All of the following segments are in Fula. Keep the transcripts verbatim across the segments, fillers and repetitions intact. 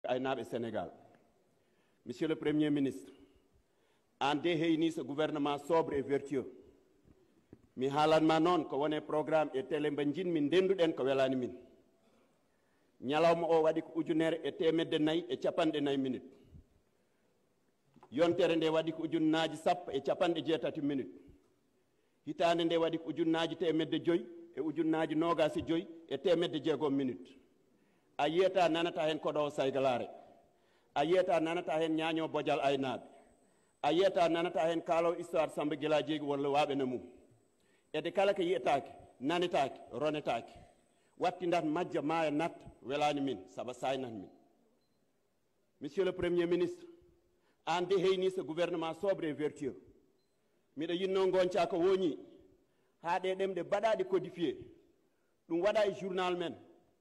Aynaaɓe Sénégal. Monsieur le Premier ministre, aan de heyni ce gouvernement sobre et vertueux. Mi haalan ma noon ko wone programme e télé mba njin min ndenduɗen ko welani min. Ñalawma o waɗi ko ujunere e teemedde nayi e capanɗe nayi minutes. Yontere nde waɗi ko ujunnaaji sappo e capanɗe jeetati minutes. Hitaande nde waɗi ko ujunnaaji teemedde joyi e ujunnaaji noogaas e joyi e teemedde jeegom minutes. A yiyata nanata heen koɗo saygalaare. A yiyata nanata heen ñaaño bojal aynaaɓe. A yiyata nanata heen kaalo histoire Samba Gila Jeegi walla waaɓe na mum. Ede kala ko yiyetaake, nanetaake, ronetaake. Wattindat majja maaya natta, welani min, saba saynat min. Monsieur le Premier ministre, aan de heyni ce gouvernement sobre et vertueux. Miɗo yinno ngonca ko woñi haa ɗe ɗemɗe baɗaɗe codifié. Ɗum waɗa e journal men,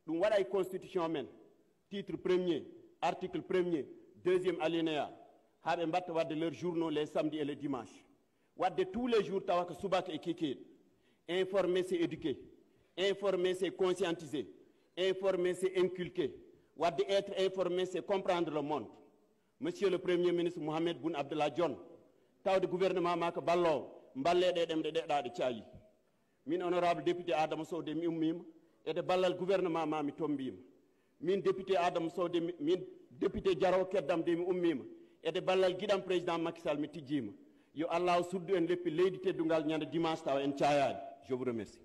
ɗum waɗa e constitution men. Titre premier, article premier, deuxième alinéa. Haa ɓe mbatta waɗde leurs journaux les samedis et les dimanches. Waɗde tous les jours tawa ko subaka e kikiiɗe. Informer, c'est éduquer. Informer, c'est conscientiser. Informer, c'est inculquer. Waɗde être informé, c'est comprendre le monde. Monsieur le Premier ministre Mohamed Boun Abdallah Dionne, tawde gouvernement ma ko balloowo, mballe ɗe ɗemɗe ɗeɗaɗe caali. Min honorable député Adama Sow de mi ummiima, ede ballal gouvernement ma mi tombiima. Min député Adama Sow de mi, min député Jaraw Keddam de mi ummiima, ede ballal giɗam président Macky Sall mi tijjiima. Yo Allah suddu en leppi leydi teddungal ñande dimanche tawa en caayaani. Je vous remercie.